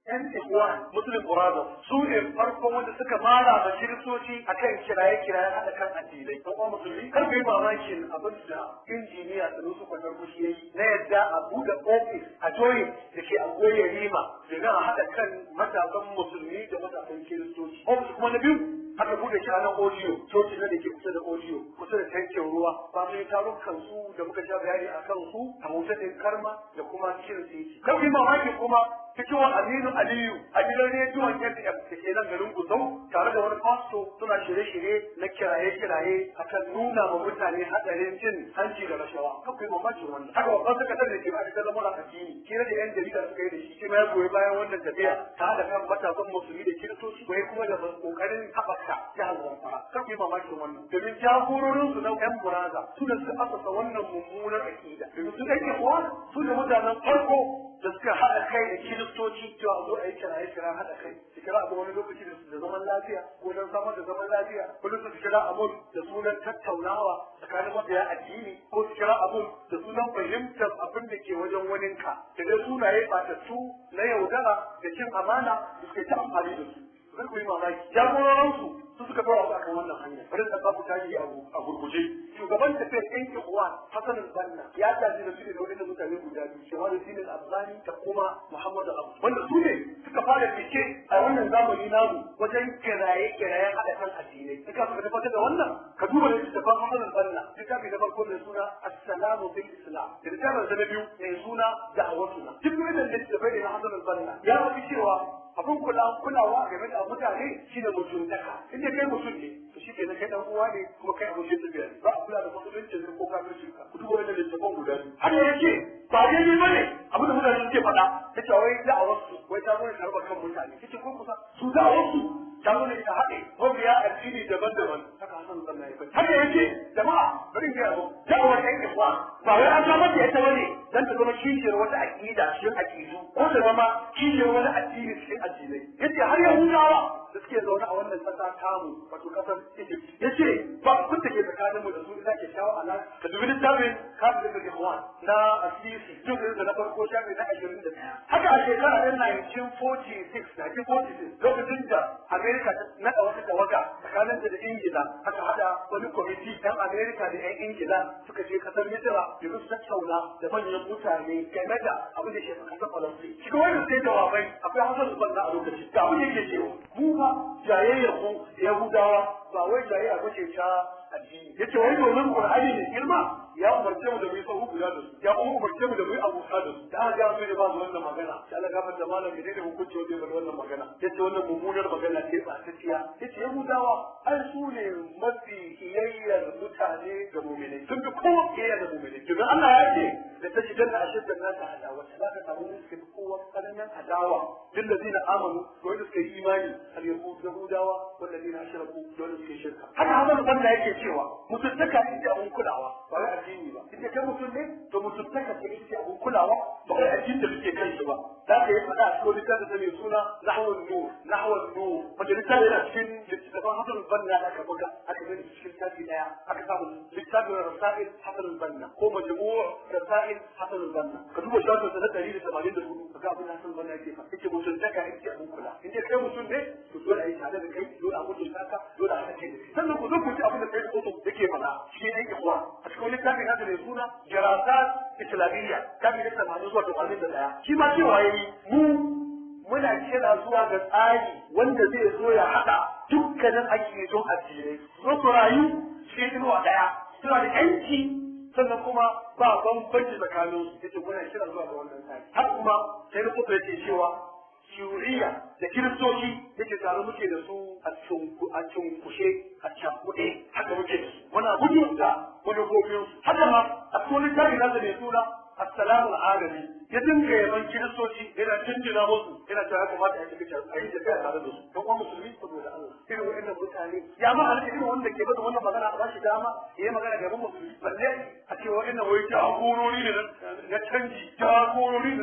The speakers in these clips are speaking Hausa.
Yan Ikhwan Muslim Brothers su ne farkon wanda suka mara ma kiristoci akan kiraye-kiraye haɗa kan addinai. Ko kuma musulmi, kar ku yi mamakin abin da injiniya Sanusi Kwatarkushi ya yi na yadda a buɗe ofis a joyin da ke a goye rima domin a haɗa kan matasan musulmi da matasan kiristoci. Ofis kuma na biyu aka buɗe shi a nan audio, coci na da ke kusa da audio, kusa da tankin ruwa. Ba mu yi tarukan su da muka sha bayani a kan su a hotel ɗin Karma da kuma cikin titi. Kar ku yi mamaki kuma fitowar Aminu Aliyu a gidan rediyon FM da ke nan garin Gusau tare da wani fasto suna shirye-shirye na kiraye-kiraye akan nuna ma mutane hatsarin cin hanci da rashawa. Kan ku yi mamakin wannan. Haka babban sakatare da ke ma'aikatar lamuran addini, kira da 'yan jarida suka yi da shi, shi ma ya goyi bayan wannan tafiya ta haɗa kan matasan musulmi da kiristoci, wai kuma da ƙoƙarin haɓaka jihar Zamfara. Kan ku yi mamakin wannan. Domin jagororinsu na 'yan buraza su da suka asasa wannan mummunar aƙida. Domin su ɗan ikhwan su ne mutanen farko da suka haɗa kai da kiristoci cewa a zo a yi kiraye kira haɗa kai su kira abu wani lokaci da zaman lafiya ko don samar da zaman lafiya ko su kira abun da sunan tattaunawa tsakanin mabiya addini ko su kira abun da sunan fahimtar abin da ke wajen waninka da dai sunaye ɓatattu na yaudara da cin amana da suka yi ta amfani da su. Kar ku yi mamaki, jagororinsu su suka dora su akan wannan hanya. Bari da babu tarihi a gurguje. Shugaban tafiyar ɗan Ikhwan Hassan al-Banna ya tafi da su da wadannan mutane guda biyu, Jamaluddin al-Afghani da kuma Muhammadu Abu, wanda su ne suka fara fice a wannan zamani namu wajen kiraye kirayen haɗa kan addinai. Suka tabbatar da wannan, ka duba da littattafan Hassan al-Banna, littafi na farko mai suna Assalamu bil Islam da littafin sa na biyu mai suna Da'awatuna. Duk wannan littattafai ne na Hassan al-Banna ya faɗi cewa abin kulawa game da mutane shine mutuntaka. Inda kai mutum ne, to shi kenan kai dan uwa ne kuma kai abokin tafiya ne. Ba a kula da musulunci ne ko kafirci ka. Ku duba wannan littafin guda biyu. Har yake ba daidai bane abin da mutane suke faɗa ta cewa wai da'awarsu wai ta zo ne ta raba kan mutane. Kace ko kusa su da'awarsu ta zo ne ta haɗe mabiya addini daban-daban. Haka Hassan Banna ya faɗi. Har yake jama'a, bari in gaya muku, da'awar ɗan Ikhwan ba wai an samar da ita bane dan ta zama kishiyar wata aƙida cikin aƙidu ko ta zama kishiyar wani addini cikin addinai. Yace har Yahudawa da suke zaune a wannan ƙasa tamu, wato ƙasar Egypt, yace ba kun da ke tsakanin mu da su ina kyakkyawa alaƙa. Ka dubi littafin Kafin da Ikhwan na Asisi, duk da na farko, shafi na 21. Haka a shekara ɗin 1946, 1946, lokacin da Amerika ta naɗa wata tawaga tsakanin da Ingila, aka haɗa wani kwamiti ɗan Amerika da 'yan Ingila suka je ƙasar Misira domin su tattauna da manyan mutane game da abin da ke ƙasar Falasɗin. Cikin wannan sai jawabai akwai Hassan Banna a lokacin. Ga abin da yake cewa: mu fa jayayyar mu Yahudawa ba wai jayayya ba ce ta addini. Yace wai domin Qur'ani ne girma ya umarce mu da mu yi sahu guda da su, ya kuma umarce mu da mu yi abota da su. Da aka ga su ne ba su wannan magana, sai Allah gafarta malam, ne da hukunci wanda ya faɗi wannan magana? Yace wannan mummunar magana ce ba ta tiya. Yace Yahudawa ai su ne mafi kiyayyar mutane ga mu'minai, sun fi kowa kiyayya da mu'minai, domin Allah ya ce da ta shigar da ashaddan nasa adawa, za ka samu mun suka fi kowa tsananin adawa lil ladina amanu, wanda suka yi imani, al yahud, yahudawa, wal ladina ashraku, da wanda suka yi shirka. Haka Hassan Banna yake cewa mutuntaka ita abun kulawa, ba wai addini ba. Inda kai mutum ne, to mutuntaka ce ita abun kulawa, ba wai addini da kake kan shi ba. Za ka yi faɗa a cikin littafin da mai suna Nahwun Nur, Nahwun Nur, wanda littafin yana cikin littattafan Hassan Banna da aka buga, aka gani cikin littafi ɗaya, aka samu littafin Rasail Hassan Banna ko Majmu' Rasail Hassan Banna. Ka duba shafin sa na 184, ka ga abin da Hassan Banna yake faɗa. Yake mutuntaka ita abun kula. Inda kai mutum ne, to dole a yi tare da kai, dole a mutunta ka, dole a haɗa kai da kai. Sannan ku zo ku ji abin da sai Qutb yake faɗa shi ne Ikhwan a cikin littafin nasa mai suna Dirasat Islamiyya, kafi na 80 zuwa 81. Shi ma cewa yayi mu muna kira zuwa ga tsari wanda zai zo ya haɗa dukkanin aƙidun addinai, zo su rayu cikin inuwa ɗaya, suna da ƴanci, sannan kuma ba bambanci tsakanin su. Yace muna kira zuwa ga wannan tsari. Har kuma sai da Qutb yake cewa Shuriya da Kiristoci, yake tare muke da su a cunkushe, a cakuɗe haka muke da su, muna mutunta manufofinsu. Haka ma a cikin littafin nasa mai suna Assalamu Alami ya dinga yaban Kiristoci, yana jinjina musu, yana cewa ya kamata a tafi a yi tafiya tare da su. Don kuma musulmi, saboda Allah, irin wa'annan mutane ya ma halitta irin wanda ke bada wannan magana a bashi dama ya yi magana gaban musulmi, balle a ce wa'annan wai jagorori ne na canji, jagorori ne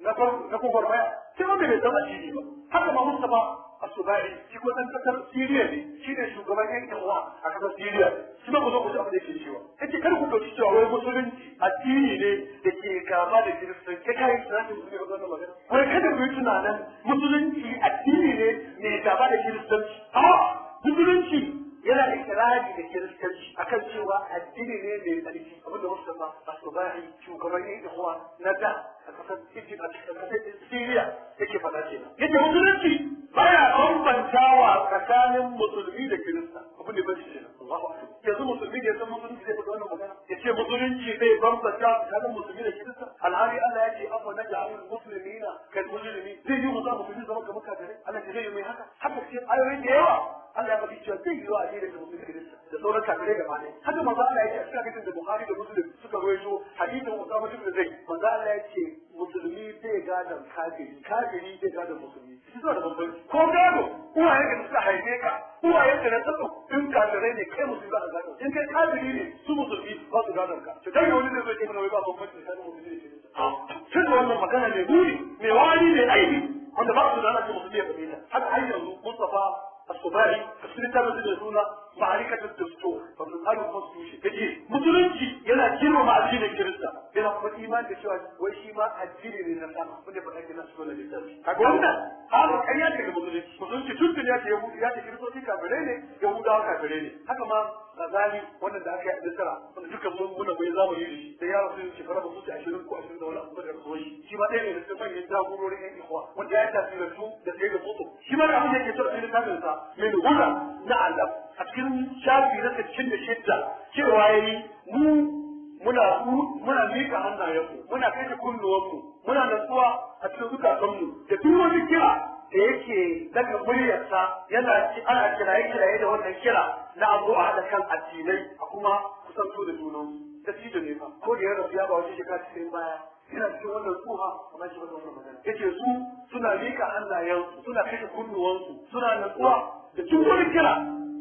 na gwagwarmaya, sai wanda bai san addini ba. Haka ma Mustapha As-Subai, shi ko dan kasar Syria ne, shi ne shugaban yan uwa a kasar Syria. Shi ma ku zo ku ji abin da yake cewa. Yace kar ku dauki cewa wai musulunci addini ne da ke gaba da kiristanci. Kai kai tunanin musulmi ba wannan magana. Wai kada ku yi tunanin musulunci addini ne mai gaba da kiristanci. A'a, musulunci yana ikirari da kiristanci akan cewa addini ne mai tsarki, abinda Mustafa Asubahi shugaban yan ikhwa na da a kasar Egypt, a kasar Syria yake faɗa kenan. Yace musulunci baya bambantawa tsakanin musulmi da kirista, abin da bai kenan. Allahu akbar. Yanzu musulmi da ya san musulunci zai faɗi wannan magana, yace musulunci bai bambanta tsakanin musulmi da kirista, alhali Allah ya ce afa naj'alul muslimina kal mujrimin. Zai yi musa musulmi zama kamar kafirai? Allah ce zai yi mai haka? Haka ce ayoyi da yawa Allah ya faɗi cewa zai yi wa addinin da musulmi kirista da sauran kafirai gaba ɗaya. Haka manzo Allah ya ce a cikin hadisin da Bukhari da Muslim suka rawaito, hadisin Usama ibn Zaid, manzo Allah ya ce musulmi bai gadon kafiri, kafiri bai gadon musulmi. Shi zuwa da bambanci. Ko gado, uwayen da suka haife ka, uwayen da na tsatso, in kafirai ne kai musulmi ba a gadon. In kai kafiri ne su musulmi ba su gadon ka. To dai wani zai zo ce mana wai ba bambanci tsakanin musulmi da kirista. Tun da wannan magana mai buri, mai wani, mai aibi, wanda ba su da ana ce musulmi ya faɗi ta. Haka har yanzu Mustafa As-Subai a cikin littafin da suna Ma'arikatul Dastur, wato tsarin constitution, yace musulunci yana girmama addinin Kirista, yana kuma imani da cewa wai shi ma addini ne na sama, wanda ba ake nasu dole littafi. Kaga wannan halin ƙarya ce ga musulunci. Musulunci tuntun ya ce Yahudu, ya ce Kiristoci kafirai ne, Yahudawa kafirai ne. Haka ma Ghazali wannan da aka yi a Misra, wanda dukkan mun muna bai zamani da shi, sai ya rasu shekara ba su ci 20 ko 20 da wani abu da rasuwar shi. Shi ma ɗaya ne da cikin manyan jagororin ƴan ikhwa, wanda ya tasirantu da sai da Qutb. Shi ma da abin da yake so a cikin littafinsa min huna na alam a cikin shafi na 66 cewa yayi mu muna miƙa hannayenmu, muna kashe kunnuwanmu, muna natsuwa a cikin zukatanmu da duk wani kira da yake daga muryarsa yana ana kiraye-kiraye da wannan kira na abu a haɗa kan addinai a kuma kusanto da junansu. Dattijo ne fa, ko da ya rasu ya ba wata shekara cikin baya, yana cikin wannan tsuha amma shi ba wannan magana. Yace su suna miƙa hannayensu, suna kashe kunnuwansu, suna natsuwa da duk wani kira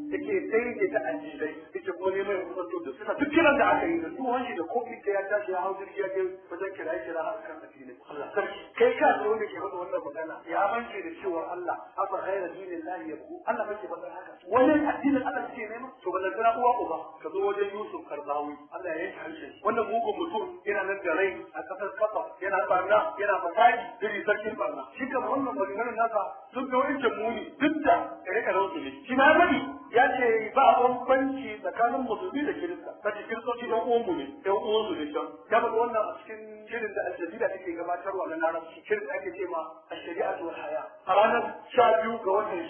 da ke daidaita addinai, yake kuma neman ya kusanto da suna duk kiran da aka yi da tsohon shi da kofi ta ya tashi ya hau jirgi ya je wajen kiraye kira har kan addinai. Allah sarki, kai ka ce wanda ke faɗa wannan magana ya mance da cewa Allah afa ghaira dinin lahi yabghu. Allah ke faɗa haka, wani addinin Allah suke nema. To ballan tana uwa uba ka zo wajen Yusuf Karbawi, Allah ya yanke harshen shi. Wannan mugun mutum yana nan da rai a kasar kafa, yana barna, yana fasadi, diri sarkin barna. Shi kamar wannan maganganun nasa sun ga wancan muni duk da kare-karen su ne. Shi ma bari ya ce ba bambanci tsakanin musulmi da kirista, kace kiristoci ɗan uwanmu ne, ɗan uwansu ne can. Ya faɗi wannan a cikin shirin da Al-Jazeera take gabatarwa na Larabci, shirin da ake ce ma Ash-Shari'atu wal Haya, a ranar 12 ga watan 11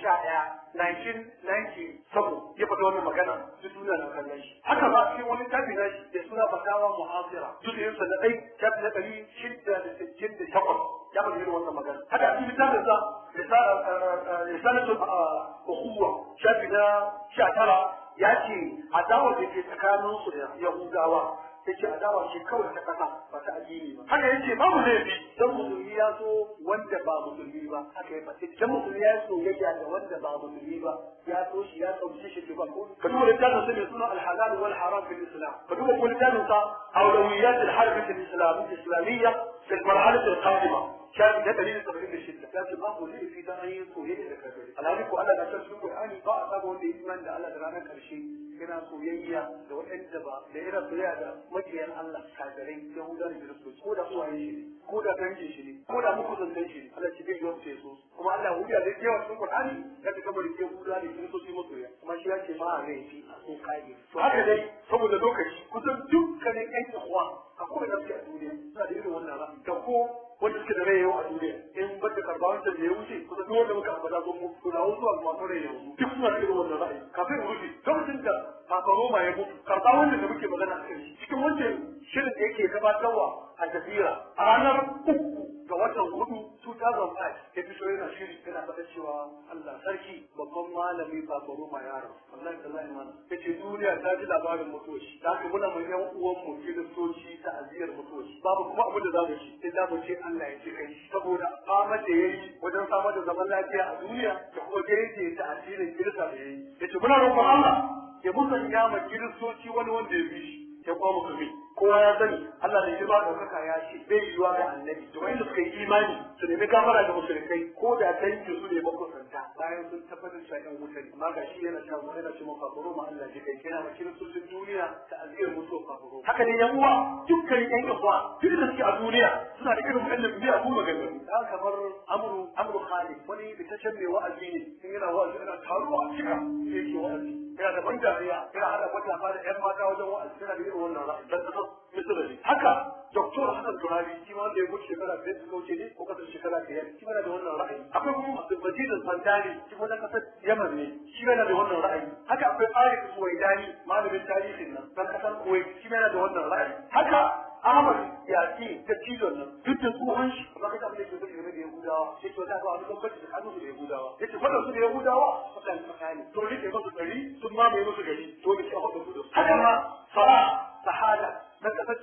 1997 ya faɗi wannan magana, duk duniya na kallon shi. Haka ba cikin wani tafi na shi da suna Fatawa Muhasira, juz'in sa na ɗai, shafi na 668, ya faɗi irin wannan magana. Haka a cikin littafin sa Risalatul Ukhuwa, shafi na 19, ya ce adawar da ke tsakanin su da Yahudawa, yace adawa ce kawai ta kasa ba ta addini ba. Haka yace babu laifi dan musulmi ya so wanda ba musulmi ba. Haka ya faɗi, dan musulmi ya soyayya da wanda ba musulmi ba, ya so shi, ya kauce shi, ba ko ka duba littafin sa mai suna Al-Halal wal Haram fil Islam, ka duba ko littafin sa Awlawiyat al-Harb fil Islam al-Islamiyya fi al-Marhalah al-Qadima, shafi na 176, ya ce babu laifi dan an yi soyayya da kafirai. Alhali ko Allah na cikin Qur'ani ba a saba wanda ya imani da Allah da ranar karshe yana soyayya da waɗanda ba da irin soyayya da makiyan Allah kafirai Yahuda da Kiristoci, ko da uwayen shi ne, ko da dangin shi ne, ko da makusantan shi ne. Allah ce bai yawan so. Kuma Allah hujja da yawa cikin Qur'ani ya ce kamar Yahuda da Kiristoci masoya, kuma shi ya ce ba a laifi a so kage. To haka dai saboda lokaci kusan dukkanin ƴan ikhwa a kowane suke a duniya suna da irin wannan ra'ayi, da ko wanda suke da rai yau a duniya in banda karba wancan da ya wuce, kusa duk wanda muka ambata sun mutu, to dawo zuwa masu rai yanzu duk suna da irin wannan ra'ayi. Kafin in rufe, lokacin da Papa Roma ya mutu, karba wanda da muke magana a kan shi cikin wancan shirin da yake gabatarwa a Jazeera a ranar 3 ga watan 4 2005, ya fito yana shiri yana faɗa cewa Allah sarki, babban malami Papa Roma ya rasu. Wallahi tallahi mana yace duniya ta ji labarin mutuwar shi, da haka muna mai yan uwan mu Kiristoci ta'aziyar mutuwar shi, babu kuma abin da za mu ci sai za mu ce Allah ya ji kai, saboda famar da yayi wajen samar da zaman lafiya a duniya da kuma daidaita addinin Kirista da yayi. Yace muna roƙon Allah ya musanya ma Kiristoci wani wanda ya bi shi ya kwa musulmi. Kowa ya sani Allah da girma ɗaukaka ya ce bai yiwuwa ga annabi da wanda suka yi imani su nemi gafara ga mushrikai ko da dangin su ne makusanta bayan sun tabbatar cewa ƴan wuta ne. Amma ga shi yana cewa yana cewa kafiro ma Allah ji kai yana ma kiristocin duniya ta'aziyar mutuwar kafiro. Haka ne yan uwa, dukkan ƴan ikhwan duk da suke a duniya suna da irin waɗannan miyagun maganganu. Da kamar Amru Khalid, wani fitaccen mai wa'azi ne, in yana wa'azi ana taruwa a cika sai yake wa'azi, yana da ban dariya, yana haɗa matasa da ƴan mata wajen wa'azi, yana da irin wannan ra'ayi dan kasar Misira ne. Haka Dr. Hassan Turabi, shi ma wanda ya mutu shekara 5 suka wuce ne ko kasar shekara 5, shi ma yana da wannan ra'ayi. Akwai kuma Abdul Sandani, shi ma na kasar Yaman ne, shi ma yana da wannan ra'ayi. Haka akwai Arif Suwaidani, malamin tarihin nan dan kasar Kuwait, shi ma yana da wannan ra'ayi. Haka Ahmad Yasin da cizon nan duk da tsohon shi, amma kaga abin da yake game da Yahudawa, sai to da ba wani bambanci tsakanin su da Yahudawa. Yace faɗan su da Yahudawa faɗan tsakani, to rike musu gari, sun mamaye musu gari, to ne shi a faɗan su da su. Haka ma Farah Sahada na kasar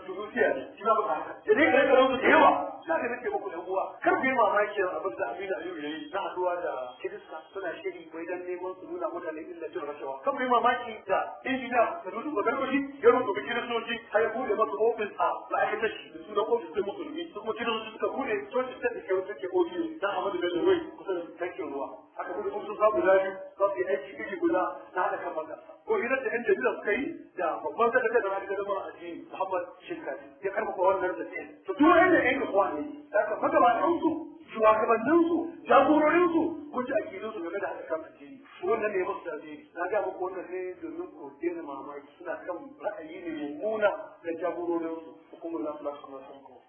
Tunisia ne, shi ma ba haka. Da dai kare kare su da yawa, za ka nake muku ɗan uwa, kar ku yi mamakin abin da Aminu Aliyu ya yi na haɗuwa da Kirista suna shiri wai dan neman su nuna mutane illa cin rashawa. Kar ku yi mamaki da injiniya da Nuhu Bagarbashi ya rubuta Kiristoci har ya buɗe masu ofis a ma'aikatar shi da sunan ofis ɗin musulmi, su kuma Kiristoci suka buɗe coci ta da ke wata ke ofis na Ahmadu Bello Way kusa da tankin ruwa. Aka buɗe ofisin sa guda biyu za su yi aiki iri guda na haɗa kan matasa. Ko hirar da 'yan jarida suka yi da babban sakatare da ma'aikatar zama addini Muhammad Shinkafi ya karfafa wannan zance. To duk wanda 'yan ikuwa ne, da aka magabatansu, shugabanninsu, jagororinsu, kun ji akidunsu game da haɗa kan addini. Wannan ne musu tasiri. Na ga muku wannan ne domin ku daina mamaki, suna kan ra'ayi ne mummuna na jagororinsu. Hukumar za su ba su kuma sun kowa.